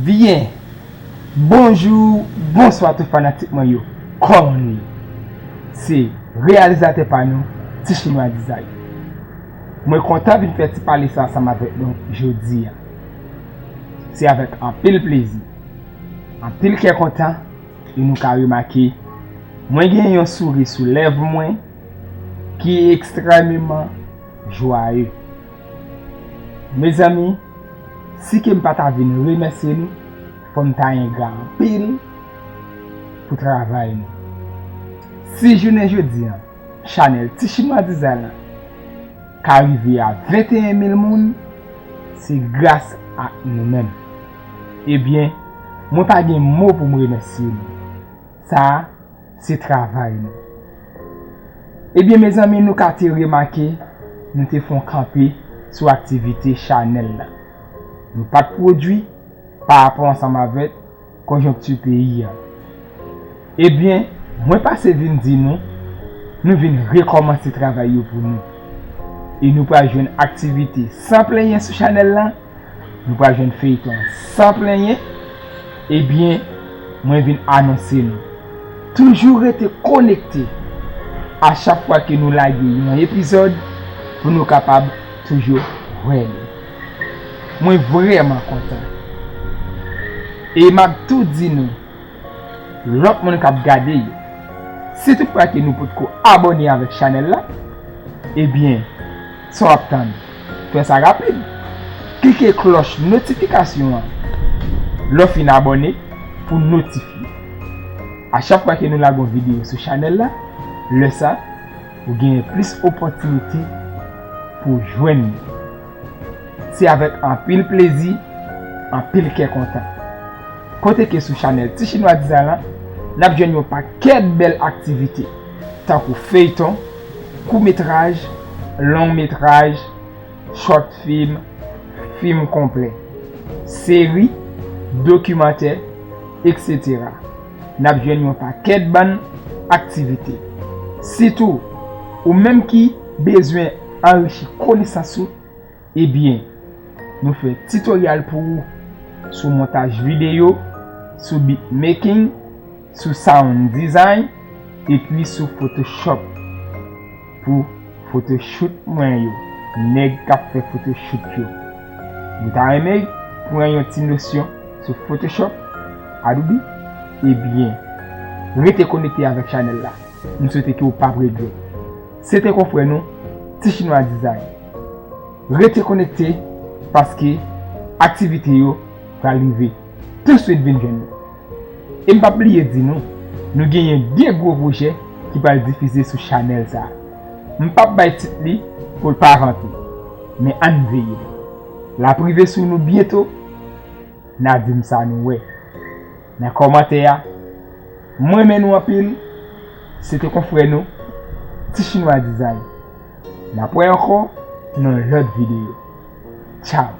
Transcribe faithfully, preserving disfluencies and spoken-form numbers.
Byen, bonjou, bonswa tout fanatik mwen yo. Kòman nou ye? Se reyalizatè pa nou, Ti Chinwa Design. Mwen kontan vin fè ti pale sa ansanm avèk nou jodi a. Se avèk anpil plezi, anpil kè kontan, e nou ka remake mwen gen yon souri sou lèv mwen ki ekstrèmeman jwaye. Mezanmi, si ke m pa ta vin remèsye nou, fò m ta engra anpil pou travay nou. Si jounen jodi a, chanèl Ti Chinwa Design la ka rive a venteyen mil moun, se gras ak nou menm. Ebyen, mwen pa gen mo pou m remèsye nou. Sa a, se travay nou. Ebyen, mezanmi, nou ka te remake, nou te fè yon kanpe sou aktivite chanèl la. Nou pa t pwodui pa rapò ansanm avèk konjonkti peyi a. Ebyen, mwen pase vin di nou, nou vin rekòmanse travay yo pou nou. E nou pral jwenn aktivite san plenyen sou chanèl la. Nou pral jwenn feyton san plenyen. Ebyen, mwen vin anonse nou. Toujou rete konekte a chak fwa ke nou lage yon epizòd pou nou kapab toujou wè nou. Mwen vrèman kontan. E m ap tou di nou, lòt moun k ap gade yo, si toutfwa ke nou potko abòne avèk chanèl la, ebyen, sa w ap tann? Fè sa rapid. Klike klòch notifikasyon an lè w fin abòne pou notifye. A chak fwa ke nou lage yon videyo sou chanèl la, lè sa, ou genyen plis opòtinite pou w jwenn nou. Se avèk anpil plezi, anpil kè kontan. Kote ke sou chanèl Ti Chinwa Design la, n ap jwenn yon pakèt bèl aktivite, tankou feyton, kout metraj, long metraj, short film, fim konplè, seri, dokimantè, etsetera. N ap jwenn yon pakèt bann aktivite. Sitou, ou menm ki bezwen anrichi konesans ou, ebyen, nou fè titoryal pou ou sou montaj videyo, sou beatmaking, sou sound design, epi sou Photoshop pou photoshoot mwen yo, nèg k ap fè photoshoot yo. Ou ta renmen pran yon ti nosyon sou Photoshop, Adobe? Ebyen, rete konekte avèk chanèl la. M swete ke w p ap regrèt. Se te konfrè nou, Ti Chinwa Design. Rete konekte, paske aktivite yo pral rive. Touswit vin jwenn nou. E m p ap bliye di nou, nou genyen de gwo pwojè ki pral difize sou chanèl sa a. M p ap bay tit li pou l pa vante, men ann veye. L ap rive sou nou byento, n a di m sa nou wè nan kòmantè a. M renmen nou anpil, se te konfrè nou, Ti Chinwa Design. N ap wè ankò nan lòt videyo. Tchaw!